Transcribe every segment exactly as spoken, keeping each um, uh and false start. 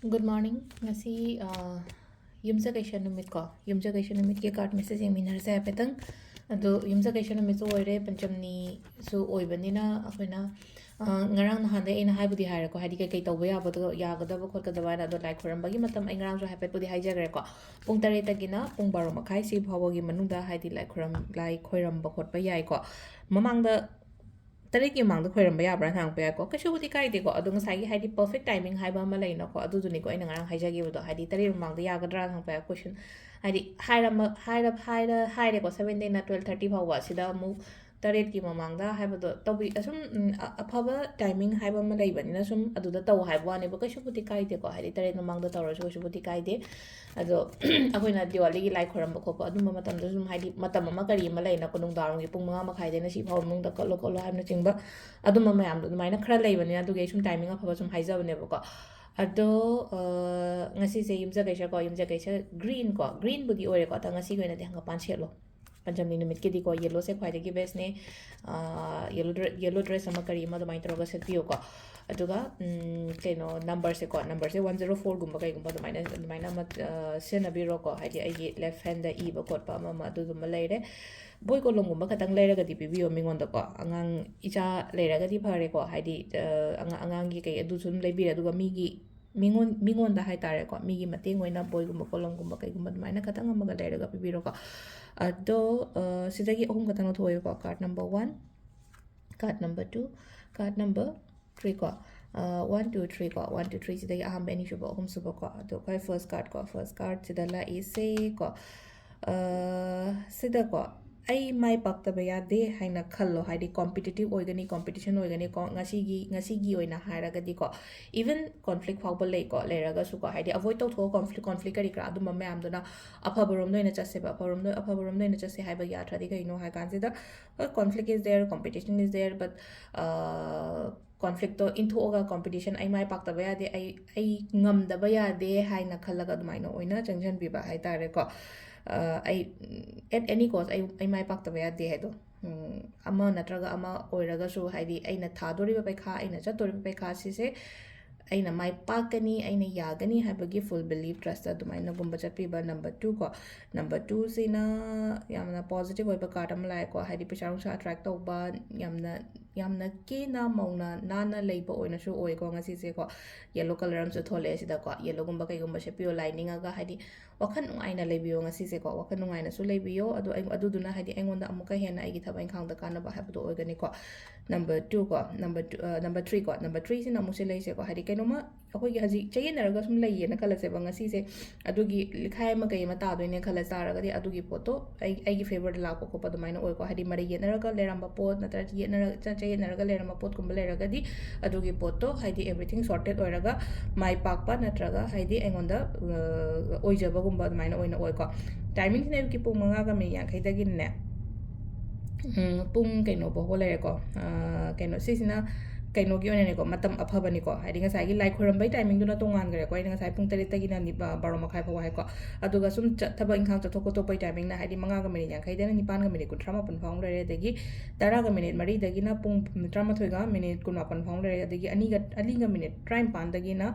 Good morning. ꯉꯁꯤ ꯑ, ꯌꯨꯝꯁꯀꯩꯁ ꯅꯨꯃꯤꯠ ꯀꯣ, ꯌꯨꯝꯁꯀꯩꯁ ꯅꯨꯃꯤꯠꯀꯤ card message ꯌꯦꯡꯃꯤꯟꯅꯔꯁꯦ ꯍꯥꯏꯐꯦꯠꯇꯪ꯫ ꯑꯗꯣ ꯌꯨꯝꯁꯀꯩꯁ ꯅꯨꯃꯤꯠꯁꯨ ꯑꯣꯏꯔꯦ, ꯄꯟꯆꯝꯅꯤꯁꯨ ꯑꯣꯏꯕꯅꯤꯅ ꯑꯩꯈꯣꯏꯅ ꯑ, ꯉꯔꯥꯡ ꯅꯍꯥꯟꯗꯩ ꯑꯩꯅ ꯍꯥꯏꯕꯨꯗꯤ ꯍꯥꯏꯔꯦꯀꯣ, ꯍꯥꯏꯗꯤ ꯀꯩꯀꯩ ꯇꯧꯕ ꯌꯥꯕꯗꯣ, ꯌꯥꯒꯗꯕ ꯈꯣꯠꯀꯗꯕ ꯍꯥꯏꯅ꯫ ꯑꯗꯣ ꯂꯥꯏ ꯈꯣꯏꯔꯝꯕꯒꯤ ꯃꯇꯝ ꯑꯩ ꯉꯔꯥꯡꯁꯨ ꯍꯥꯏꯐꯦꯠꯄꯨꯗꯤ ꯍꯥꯏꯖꯈ꯭ꯔꯦꯀꯣ꯫ ꯄꯨꯡ ꯇꯔꯦꯠꯇꯒꯤꯅ ꯄꯨꯡ ꯕꯥꯔꯣ ꯃꯈꯥꯏ ꯁꯤ ꯐꯥꯎꯕꯒꯤ ꯃꯅꯨꯡꯗ ꯍꯥꯏꯗꯤ ꯂꯥꯏ ꯈꯣꯏꯔꯝ-, ꯂꯥꯏ ꯈꯣꯏꯔꯝꯕ ꯈꯣꯠꯄ ꯌꯥꯏꯀꯣ꯫ ꯃꯃꯥꯡꯗ ꯇꯔꯦꯠꯀꯤ ꯃꯃꯥꯡꯗ ꯈꯣꯏꯔꯝꯕ ꯌꯥꯕ꯭ꯔꯥꯅ ꯍꯪꯉꯛꯄ ꯌꯥꯏꯀꯣ꯫ ꯀꯩꯁꯨꯕꯨꯗꯤ ꯀꯥꯏꯗꯦꯀꯣ꯫ ꯑꯗꯣ ꯉꯁꯥꯏꯒꯤ ꯍꯥꯏꯗꯤ perfect timing ꯍꯥꯏꯕ ꯑꯃ ꯂꯩꯅꯀꯣ, ꯑꯗꯨꯗꯨꯅꯤꯀꯣ ꯑꯩꯅ ꯉꯔꯥꯡ ꯍꯥꯏꯖꯒꯤꯕꯗꯣ, ꯍꯥꯏꯗꯤ ꯇꯔꯦꯠ ꯃꯃꯥꯡꯗ ꯌꯥꯒꯗ꯭ꯔꯥꯅ ꯍꯪꯉꯛꯄ ꯌꯥꯏ꯫ Question ꯍꯥꯏꯗꯤ ꯍꯥꯏꯔꯝꯃ-, ꯍꯥꯏꯔ-, ꯍꯥꯏꯔ-, ꯍꯥꯏꯔꯦꯀꯣ, seven ꯗꯩꯅ twelve thirty ꯐꯥꯎꯕ, ꯁꯤꯗ ꯑꯃꯨꯛ ꯇꯔꯦꯠꯀꯤ ꯃꯃꯥꯡꯗ ꯍꯥꯏꯕꯗꯣ ꯇꯧꯕꯤ-, ꯑꯁꯨꯝ, ꯎꯝ, ꯑ-, ꯑꯐꯕ timing ꯍꯥꯏꯕ ꯑꯃ ꯂꯩꯕꯅꯤꯅ ꯁꯨꯝ ꯑꯗꯨꯗ ꯇꯧ ꯍꯥꯏꯕ ꯋꯥꯅꯦꯕ꯫ ꯀꯩꯁꯨꯕꯨꯗꯤ ꯀꯥꯏꯗꯦꯀꯣ, ꯍꯥꯏꯗꯤ ꯇꯔꯦꯠ ꯃꯃꯥꯡꯗ ꯇꯧꯔꯁꯨ ꯀꯩꯁꯨꯕꯨꯗꯤ ꯀꯥꯏꯗꯦ꯫ ꯑꯗꯣ ꯑꯩꯈꯣꯏꯅ ꯗꯤꯋꯥꯂꯤꯒꯤ ꯂꯥꯏ ꯈꯣꯏꯔꯝꯕ ꯈꯣꯠꯄ ꯑꯗꯨꯝꯕ ꯃꯇꯝꯗ ꯁꯨꯝ, ꯍꯥꯏꯗꯤ ꯃꯇꯝ ꯑꯃ ꯀꯔꯤ ꯑꯃ ꯂꯩꯅꯀꯣ, ꯅꯨꯡꯗꯥꯡꯋꯥꯏꯔꯝꯒꯤ ꯄꯨꯡ ꯃꯉꯥ ꯃꯈꯥꯏꯗꯩꯅ ꯁꯤ ꯐꯥꯎꯕ ꯃꯅꯨꯡꯗ ꯀꯠꯂꯣ ꯈꯣꯠꯂꯣ ꯍꯥꯏꯕꯅꯆꯤꯡꯕ ꯑꯗꯨꯝꯕ ꯃꯌꯥꯝꯗꯣ ꯑꯗꯨꯃꯥꯏꯅ ꯈꯔ ꯂꯩꯕꯅꯤꯅ, ꯑꯗꯨꯒꯤ ꯑꯩ ꯁꯨꯝ timing ꯑꯐꯕ ꯁꯨꯝ ꯍꯥꯏꯖꯕꯅꯦꯕꯀꯣ꯫ ꯑꯗꯣ ꯑ, ꯉꯁꯤꯁꯦ ꯌꯨꯝꯁꯀꯩꯁꯀꯣ, ꯌꯨꯝꯁꯀꯩꯁ green ꯀꯣ, greenꯕꯨꯗꯤ ꯑꯣꯏꯔꯦꯀꯣ, ꯑꯗ ꯉꯁꯤꯒꯤ ꯑꯣꯏꯅꯗꯤ ꯍꯪꯒꯄꯥꯟ ꯁꯦꯠꯂꯣ꯫ ꯄꯟꯆꯝꯅꯤ ꯅꯨꯃꯤꯠꯀꯤꯗꯤꯀꯣ yellowꯁꯦ ꯈ꯭ꯋꯥꯏꯗꯒꯤ bestꯅꯦ꯫ ꯑ, yellow dre-, yellow dress ꯑꯃ ꯀꯔꯤ ꯑꯃ ꯑꯗꯨꯃꯥꯏꯅ ꯇꯧꯔꯒ ꯁꯦꯠꯄꯤꯌꯨꯀꯣ꯫ ꯑꯗꯨꯒ ꯎꯝ, ꯀꯩꯅꯣ, numberꯁꯦꯀꯣ, numberꯁꯦ one zero fourꯒꯨꯝꯕ ꯀꯩꯒꯨꯝꯕ ꯑꯗꯨꯃꯥꯏꯅ, ꯑꯗꯨꯃꯥꯏꯅ ꯑꯃ ꯑ, ꯁꯤꯖꯤꯟꯅꯕꯤꯔꯣꯀꯣ, ꯍꯥꯏꯗꯤ ꯑꯩꯒꯤ left handꯗ ꯏꯕ ꯈꯣꯠꯄ ꯑꯃ ꯑꯃ ꯑꯗꯨꯗꯨꯃ ꯂꯩꯔꯦ꯫ ꯕꯣꯏ ꯀꯣꯂꯣꯝꯒꯨꯝꯕ ꯈꯛꯇꯪ ꯂꯩꯔꯒꯗꯤ ꯄꯤꯕꯤꯌꯣ ꯃꯤꯉꯣꯟꯗꯀꯣ꯫ ꯑꯉꯥꯡ ꯏꯆꯥ ꯂꯩꯔꯒꯗꯤ ꯐꯔꯦꯀꯣ, ꯍꯥꯏꯗꯤ ꯑ, ꯑꯉꯥꯡ, ꯑꯉꯥꯡꯒꯤ ꯀꯩ ꯑꯗꯨꯁꯨ ꯑꯗꯨꯝ ꯂꯩꯕꯤꯔꯦ꯫ ꯑꯗꯨꯒ ꯃꯤꯒꯤ ꯃꯤꯉꯣꯟ-, ꯃꯤꯉꯣꯟꯗ ꯍꯥꯏꯇꯥꯔꯦꯀꯣ, ꯃꯤꯒꯤ ꯃꯇꯦꯡ ꯑꯣꯏꯅ ꯕꯣꯏꯒꯨꯝꯕ ꯀꯣꯂꯣꯝꯒꯨꯝꯕ ꯀꯩꯒꯨꯝꯕ ꯑꯗꯨꯃꯥꯏꯅ ꯈꯇꯪ ꯑꯃꯒ ꯂꯩꯔꯒ ꯄꯤꯕꯤꯔꯣꯀꯣ꯫ ꯑꯗꯣ ꯑ, ꯁꯤꯗꯒꯤ ꯑꯍꯨꯝ ꯈꯛꯇꯪ ꯂꯧꯊꯣꯛꯑꯦꯀꯣ, card number one, card number two, card number three ꯀꯣ꯫ ꯑ, one, two, three ꯀꯣ, one, two, three ꯁꯤꯗꯒꯤ ꯑꯍꯥꯟꯕ, ꯑꯅꯤꯁꯨꯕ, ꯑꯍꯨꯝꯁꯨꯕ ꯀꯣ꯫ ꯑꯗꯣ ꯑꯩꯈꯣꯏ first card ꯀꯣ, first card ꯁꯤꯗ ꯂꯥꯛꯏꯁꯦ ꯀꯣ꯫ ꯑ, ꯁꯤꯗꯀꯣ, ꯑꯩ ꯃꯥꯏ ꯄꯥꯛꯇꯕ ꯌꯥꯗꯦ ꯍꯥꯏꯅ ꯈꯜꯂꯣ, ꯍꯥꯏꯗꯤ competitive ꯑꯣꯏꯒꯅꯤ, competition ꯑꯣꯏꯒꯅꯤ ꯀꯣ꯫ ꯉꯁꯤꯒꯤ, ꯉꯁꯤꯒꯤ ꯑꯣꯏꯅ ꯍꯥꯏꯔꯒꯗꯤꯀꯣ, even conflict ꯐꯥꯎꯕ ꯂꯩꯀꯣ, ꯂꯩꯔꯒꯁꯨꯀꯣ, ꯍꯥꯏꯗꯤ avoid ꯇꯧꯊꯣꯛꯑꯣ conflict, conflict ꯀꯔꯤ ꯀꯔꯥ ꯑꯗꯨꯝꯕ ꯃꯌꯥꯝꯗꯨꯅ꯫ ꯑꯐꯕꯔꯣꯝꯗ ꯑꯣꯏꯅ ꯆꯠꯁꯦꯕ, ꯑꯐꯕꯔꯣꯝꯗ, ꯑꯐꯕꯔꯣꯝꯗ ꯑꯣꯏꯅ ꯆꯠꯁꯦ ꯍꯥꯏꯕꯒꯤ ꯑꯔꯊꯗꯤ ꯀꯩꯅꯣ ꯍꯥꯏ ꯀꯥꯟꯁꯤꯗ, ꯍꯣꯏ, conflict is there, competition is there, but ꯑ, conflictꯇꯣ ꯏꯟꯊꯣꯛꯑꯒ, competition, ꯑꯩ ꯃꯥꯏ ꯄꯥꯛꯇꯕ ꯌꯥꯗꯦ, ꯑꯩ, ꯑꯩ ꯉꯝꯗꯕ ꯌꯥꯗꯦ ꯍꯥꯏꯅ ꯈꯜꯂꯒ ꯑꯗꯨꯃꯥꯏꯅ ꯑꯣꯏꯅ ꯆꯪꯁꯤꯟꯕꯤꯕ ꯍꯥꯏꯇꯥꯔꯦꯀꯣ꯫ ꯑ, ꯑꯩ, at any cost ꯑꯩ, ꯑꯩ ꯃꯥꯏ ꯄꯥꯛꯇꯕ ꯌꯥꯗꯦ ꯍꯥꯏꯗꯣ꯫ ꯎꯝ, ꯑꯃ ꯅꯠꯇ꯭ꯔꯒ ꯑꯃ ꯑꯣꯏꯔꯒꯁꯨ, ꯍꯥꯏꯗꯤ ꯑꯩꯅ ꯊꯥꯗꯣꯔꯤꯕ ꯄꯩꯈꯥ, ꯑꯩꯅ ꯆꯠꯇꯣꯔꯤꯕ ꯄꯩꯈꯥ ꯁꯤꯁꯦ ꯑꯩꯅ ꯃꯥꯏ ꯄꯥꯛꯀꯅꯤ, ꯑꯩꯅ ꯌꯥꯒꯅꯤ ꯍꯥꯏꯕꯒꯤ full belief, trust ꯑꯗꯨꯃꯥꯏꯅꯒꯨꯝꯕ ꯆꯠꯄꯤꯕ꯫ Number two ꯀꯣ, number twoꯁꯤꯅ ꯌꯥꯝꯅ positive ꯑꯣꯏꯕ card ꯑꯃ ꯂꯥꯛꯑꯦꯀꯣ, ꯍꯥꯏꯗꯤ ꯄꯩꯁꯥ ꯅꯨꯡꯁꯥ attract ꯇꯧꯕ, ꯌꯥꯝꯅ ꯌꯥꯝꯅ ꯀꯦꯅ ꯃꯧꯅ ꯅꯥꯟꯅ ꯂꯩꯕ ꯑꯣꯏꯅꯁꯨ ꯑꯣꯏꯀꯣ ꯉꯁꯤꯁꯦꯀꯣ꯫ Yellow colour ꯑꯃꯁꯨ ꯊꯣꯛꯂꯛꯑꯦ ꯁꯤꯗꯀꯣ, yellowꯒꯨꯝꯕ ꯀꯩꯒꯨꯝꯕ ꯁꯦꯠꯄꯤꯌꯣ ꯂꯥꯏ ꯅꯤꯡꯉꯒ, ꯍꯥꯏꯗꯤ ꯋꯥꯈꯜ ꯅꯨꯡꯉꯥꯏꯅ ꯂꯩꯕꯤꯌꯣ ꯉꯁꯤꯁꯦꯀꯣ, ꯋꯥꯈꯜ ꯅꯨꯡꯉꯥꯏꯅꯁꯨ ꯂꯩꯕꯤꯌꯣ꯫ ꯑꯗꯣ ꯑꯩ, ꯑꯗꯨꯗꯨꯅ ꯍꯥꯏꯗꯤ ꯑꯩꯉꯣꯟꯗ ꯑꯃꯨꯛꯀ ꯍꯦꯟꯅ ꯑꯩꯒꯤ ꯊꯕꯛ ꯏꯪꯈꯥꯡꯗ ꯀꯥꯟꯅꯕ ꯍꯥꯏꯕꯗꯣ ꯑꯣꯏꯒꯅꯤꯀꯣ꯫ Number two ꯀꯣ, number two, number three ꯀꯣ, number threeꯁꯤꯅ ꯑꯃꯨꯛ ꯁꯤ ꯂꯩꯁꯦꯀꯣ, ꯍꯥꯏꯗꯤ ꯀꯩꯅꯣꯝꯃ ꯑꯩꯈꯣꯏꯒꯤ ꯍꯧꯖꯤꯛ ꯆꯌꯦꯠꯅꯔꯒ ꯁꯨꯝ ꯂꯩꯌꯦꯅ ꯈꯜꯂꯁꯦꯕ, ꯉꯁꯤꯁꯦ ꯑꯗꯨꯒꯤ ꯂꯤꯈꯥꯏ ꯑꯃ ꯀꯩ ꯑꯃ ꯇꯥꯗꯣꯏꯅꯦ ꯈꯜꯂ ꯇꯥꯔꯒꯗꯤ, ꯑꯗꯨꯒꯤ ꯄꯣꯠꯇꯣ ꯑꯩ, ꯑꯩꯒꯤ favourꯗ ꯂꯥꯛꯄ ꯈꯣꯠꯄ ꯑꯗꯨꯃꯥꯏꯅ ꯑꯣꯏꯀꯣ꯫ ꯍꯥꯏꯗꯤ ꯃꯔꯩ ꯌꯦꯠꯅꯔꯒ ꯂꯩꯔꯝꯕ ꯄꯣꯠ ꯅꯠꯇ꯭ꯔꯒ ꯌꯦꯠꯅꯔ-, ꯆ-, ꯆꯌꯦꯠꯅꯔꯒ ꯂꯩꯔꯝꯕ ꯄꯣꯠꯀꯨꯝꯕ ꯂꯩꯔꯒꯗꯤ, ꯑꯗꯨꯒꯤ ꯄꯣꯠꯇꯣ ꯍꯥꯏꯗꯤ everything sorted ꯑꯣꯏꯔꯒ ꯃꯥꯏ ꯄꯥꯛꯄ ꯅꯠꯇ꯭ꯔꯒ ꯍꯥꯏꯗꯤ ꯑꯩꯉꯣꯟꯗ, ꯑ, ꯑꯣꯏꯖꯕꯒꯨꯝꯕ ꯑꯗꯨꯃꯥꯏꯅ ꯑꯣꯏꯅ ꯑꯣꯏꯀꯣ꯫ Timingꯁꯤꯅ ꯑꯌꯨꯛꯀꯤ ꯄꯨꯡ ꯃꯉꯥꯒ ꯃꯤꯅꯤꯠ ꯌꯥꯡꯈꯩꯗꯒꯤꯅꯅꯦ, ꯎꯝ, ꯄꯨꯡ ꯀꯩꯅꯣ ꯐꯥꯎꯕ ꯂꯩꯔꯦꯀꯣ꯫ ꯑ, ꯀꯩꯅꯣ, ꯁꯤꯁꯤꯅ ꯀꯩꯅꯣꯒꯤ ꯑꯣꯏꯅꯅꯦꯀꯣ, ꯃꯇꯝ ꯑꯐꯕꯅꯤꯀꯣ꯫ ꯍꯥꯏꯗꯤ ꯉꯁꯥꯏꯒꯤ ꯂꯥꯏ ꯈꯣꯏꯔꯝꯕꯩ timingꯗꯨꯅ ꯇꯣꯉꯥꯟꯈ꯭ꯔꯦꯀꯣ꯫ ꯑꯩꯅ ꯉꯁꯥꯏ ꯄꯨꯡ ꯇꯔꯦꯠꯇꯒꯤꯅ ꯅꯤ-, ꯑ, ꯕꯥꯔꯣ ꯃꯈꯥꯏ ꯐꯥꯎ ꯍꯥꯏꯀꯣ꯫ ꯑꯗꯨꯒ ꯁꯨꯝ ꯆꯠ-, ꯊꯕꯛ ꯏꯪꯈꯥꯡ ꯆꯠꯊꯣꯛ ꯈꯣꯠꯇꯣꯛꯄꯩ timingꯅ ꯍꯥꯏꯗꯤ ꯃꯉꯥꯒ ꯃꯤꯅꯤꯠ ꯌꯥꯡꯈꯩꯗꯩꯅ ꯅꯤꯄꯥꯟꯒ ꯃꯤꯅꯤꯠ ꯀꯨꯟꯊ꯭ꯔꯥ ꯃꯥꯄꯟ ꯐꯥꯎ ꯂꯩꯔꯦ꯫ ꯑꯗꯒꯤ ꯇꯔꯥꯒ ꯃꯤꯅꯤꯠ ꯃꯔꯤꯗꯒꯤꯅ ꯄꯨꯡ ꯇꯔꯥꯃꯥꯊꯣꯏꯒ ꯃꯤꯅꯤꯠ ꯀꯨꯟꯃꯥꯄꯟ ꯐꯥꯎ ꯂꯩꯔꯦ꯫ ꯑꯗꯒꯤ ꯑꯅꯤꯒ, ꯑꯅꯤꯒ ꯃꯤꯅꯤꯠ ꯇꯔꯥꯅꯤꯄꯥꯟꯗꯒꯤꯅ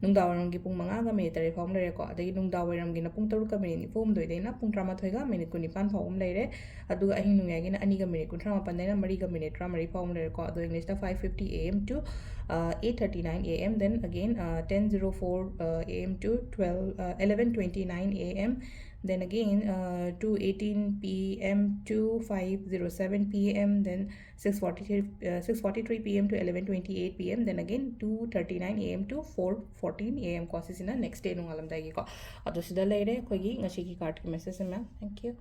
ꯅꯨꯡꯗꯥꯡꯋꯥꯏꯔꯝꯒꯤ ꯄꯨꯡ ꯃꯉꯥꯒ ꯃꯤꯅꯤꯠ ꯇꯔꯦꯠ ꯐꯥꯎ ꯂꯩꯔꯦꯀꯣ꯫ ꯑꯗꯒꯤ ꯅꯨꯡꯗꯥꯡꯋꯥꯏꯔꯝꯒꯤꯅ ꯄꯨꯡ ꯇꯔꯨꯛꯀ ꯃꯤꯅꯤꯠ ꯅꯤꯐꯨ ꯍꯨꯝꯗꯣꯏꯗꯩꯅ ꯄꯨꯡ ꯇꯔꯥꯃꯥꯊꯣꯏꯒ ꯃꯤꯅꯤꯠ ꯀꯨꯟꯅꯤꯄꯥꯟ ꯐꯥꯎ ꯑꯃ ꯂꯩꯔꯦ꯫ ꯑꯗꯨꯒ ꯑꯍꯤꯡ ꯅꯣꯡꯌꯥꯏꯒꯤꯅ ꯑꯅꯤꯒ ꯃꯤꯅꯤꯠ ꯀꯨꯟꯊ꯭ꯔꯥ ꯃꯥꯄꯟꯗꯩꯅ ꯃꯔꯤꯒ ꯃꯤꯅꯤꯠ ꯇꯔꯥꯃꯔꯤ ꯐꯥꯎ ꯑꯃ ꯂꯩꯔꯦꯀꯣ꯫ ꯑꯗꯣ Englishꯇ five fifty A M to, uh, eight thirty-nine A M, then again, uh, ten zero four, uh, A M to twelve, uh, eleven twenty-nine A M, then again, uh, two eighteen P M to five zero seven P M, then six forty-three, uh, six forty-three P M to eleven twenty-eight P M, then again two thirty-nine A M to four fourteen A M ꯀꯣ꯫ ꯁꯤꯁꯤꯅ next day ꯅꯣꯡꯉꯥꯜꯂꯝꯗꯥꯏꯒꯤꯀꯣ꯫ ꯑꯗꯣ ꯁꯤꯗ ꯂꯩꯔꯦ ꯑꯩꯈꯣꯏꯒꯤ ꯉꯁꯤꯒꯤ cardꯀꯤ message ꯃꯌꯥꯝ꯫ Thank you꯫